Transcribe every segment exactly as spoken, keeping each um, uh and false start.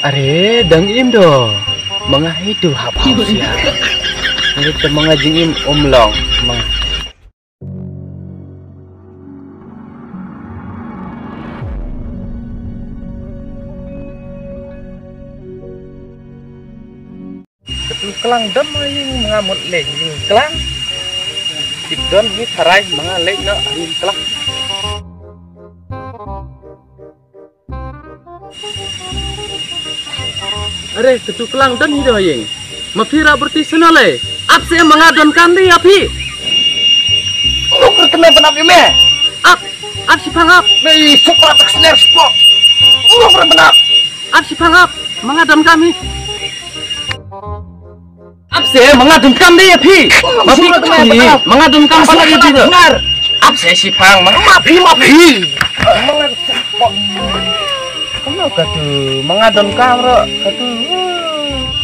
Are dang im do. Ma nga hi tu hap hap sia. Ngi te ma nga jingim um long. Ma nga. Katu klang dam ma ïing ma nga mut leh ïing klang. Tip don hi tharai ma nga leh noh ïing klang. Are, katu klang don hi da ïing. Ma phi ra berti sena le. Ap se ma nga don kam di ap hi. Nuk re kena penap ïa me. Ap, ap shipang ap. Me i supa tak sner supa. Nuk re penap. Ap shipang ap, ma nga don kam hi. Ap se ma nga don kam de ïa phi. Ma phi, ma nga don kam shuwa ïa phi. Ap se shipang ma nga. Ma phi, ma phi. Kumno katu ma nga don kam ro katu.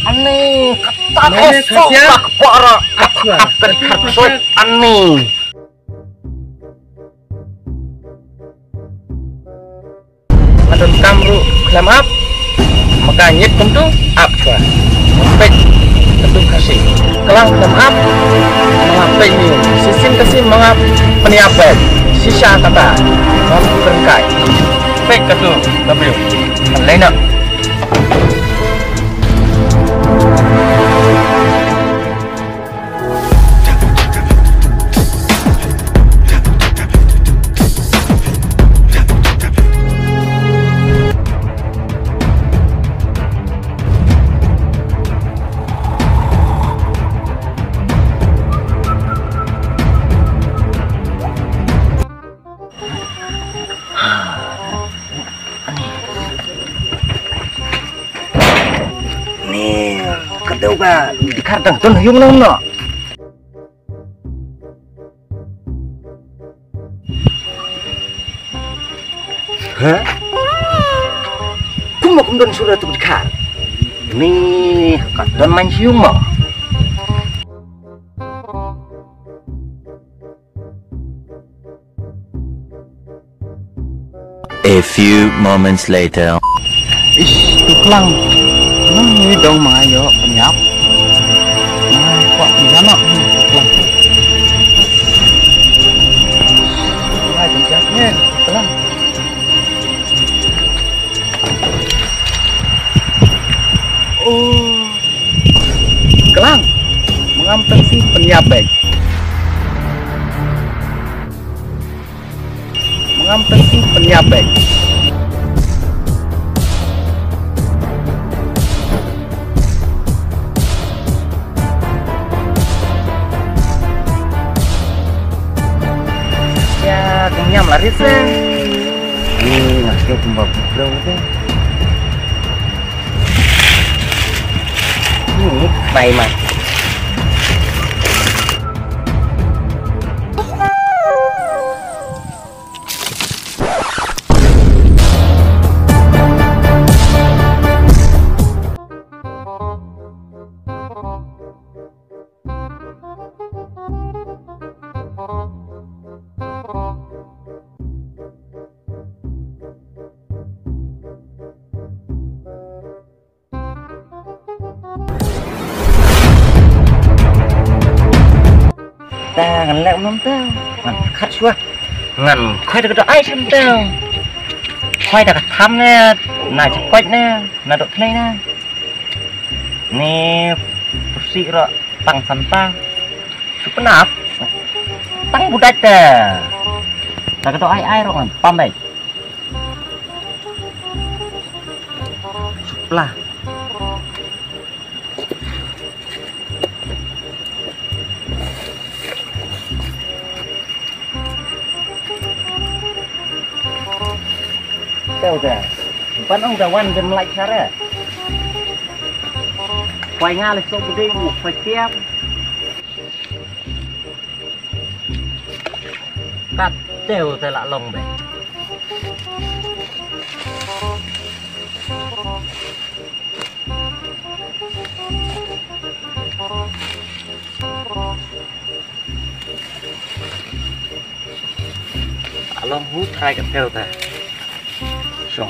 Ani kata. Ani kata. Ap ka ap ka soi ani. Nga don kam ruh khlem ap. Ma ka ñiet kumtu ap ka. Peit kumtu Khasi. Klang khlem ap. Ma nga peit ni. Shisien ka sien ma nga pynïap peit. Shisha kata. Ngam pynkai. Peit katu ka briew. Kan lei noh. Ni, ka dei ka dkhar dang don ha ïung noh. Ha? Kumno kum don shuh tu dkhar? Ni, ka don man sha ïung mo. A few moments later. Ish, tu klang. Nang ni dong ma nga ïoh pynïap. Ma nga kwah pynïap noh, tu klang. Wah, jingkak ni, tu klang. Oh. Klang. Ma ngam tang sien pynïap beit. Ma ngam tang sien pynïap beit. Ya, kenyam lari seh. Ni, ngasih kumba bro tu. Ni, bai mai. Ta ngan leh um ta. Ngan khat shuwa. Ngan khoi da ka dok ai shim ta. Khoi da ka tham ne, na jakoit ne, na dok khlei ne. Ni pusi ro pang santa. Supnap. Tang budat ta. Da ka dok ai ai ro ngan pam dai. Supla. Teo te. Ban ong da wan dem lai sare. Pai nga le sok gede u pai tiap. Kat teo te la long be. Along hu trai ka tel ta. Shong.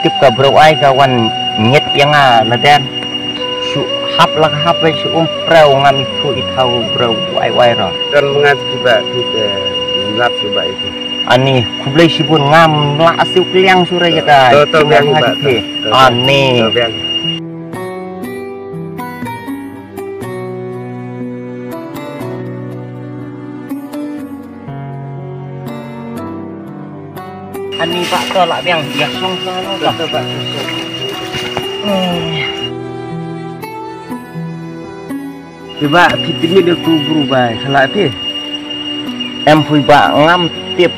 tip ka briew ai ka wan nyet ïa nga laden. Shu hap la ka hap ai shu um preu ngam ithuh ithaw briew ai ai ro. Kan mngat ki ba ki te lap ki ba itu. Ani khublei shibun ngam la asiu kliang sura ïa ka. To to biang ba to. Ani. To biang. Ani ba to la biang ïa song song to. To ba. Phi ba phi timi de ku bru bai khala phi. Em phi ba ngam tip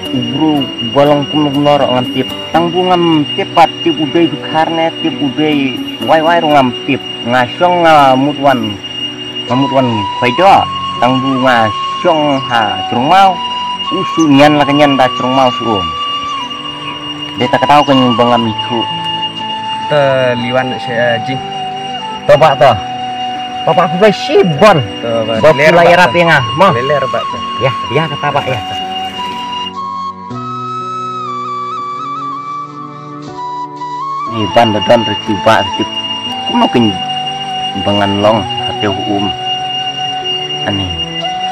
u bru ba long kum long nor ngam tip. Tang bu ngam tip pat tip u dei du khar ne tip u dei wai wai ru ngam tip. Nga shong nga mut wan. Nga mut wan khoi do. Tang bu nga shong ha jrong mau. U su nyan la ka nyan da jrong mau su um. Dei ta ka tau ka nyin ba ngam ithuh. Te liwan sha jing. To ba to. To ba ku bai shi bon. To ba. Ba ku la yarap ïa nga mo. Leler ba to. Ya ya kata ba ya. Ni ban da don riti ba riti. Kumno kin bangan long hate um. Ani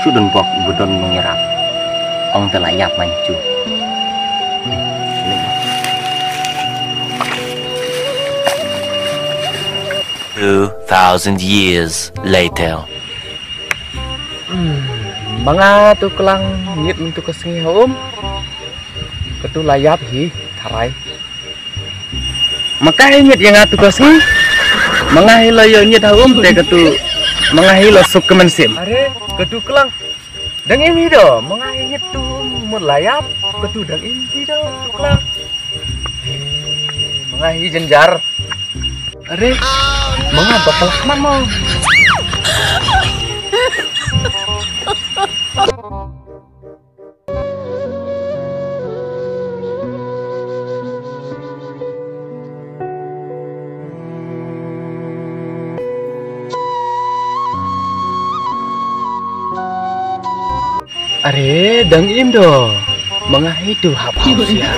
sudon bok budon mengirap. Ong tela yap mancu. Two thousand years later. Ma nga tu klang ngit mynta ka sngi ha um. Katu la ïap hi tharai. Ma ka hi ngit ïa nga tu ka sngi. Ma nga hi la ïoh ngit ha um te katu. Ma nga hi la suk ka mynsiem. Are, katu klang. Dang im hi do, ma nga hi ngit tu um mut la ïap. Katu dang im hi do, tu klang. He, ma nga hi jynjar. Are, ma nga ba klang man mo. Are, dang im do. Ma nga hi tu hap hap sia.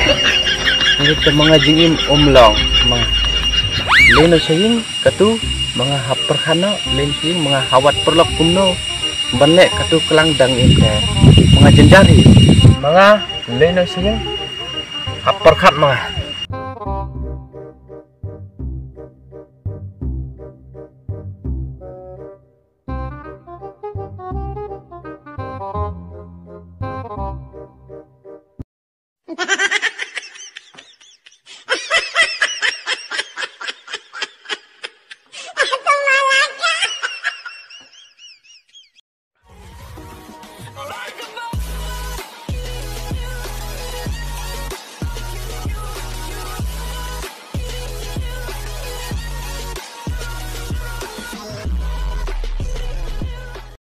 Ngi te ma nga jingim um long. Ma nga. Lei no shaying katu ma nga hap pyrkhat no. Lei shaying ma nga hawat pyrlok kumno. Ban leh katu klang dang im te. Ma nga jynjar hi. Ma nga lei no shaying. Hap pyrkhat ma nga.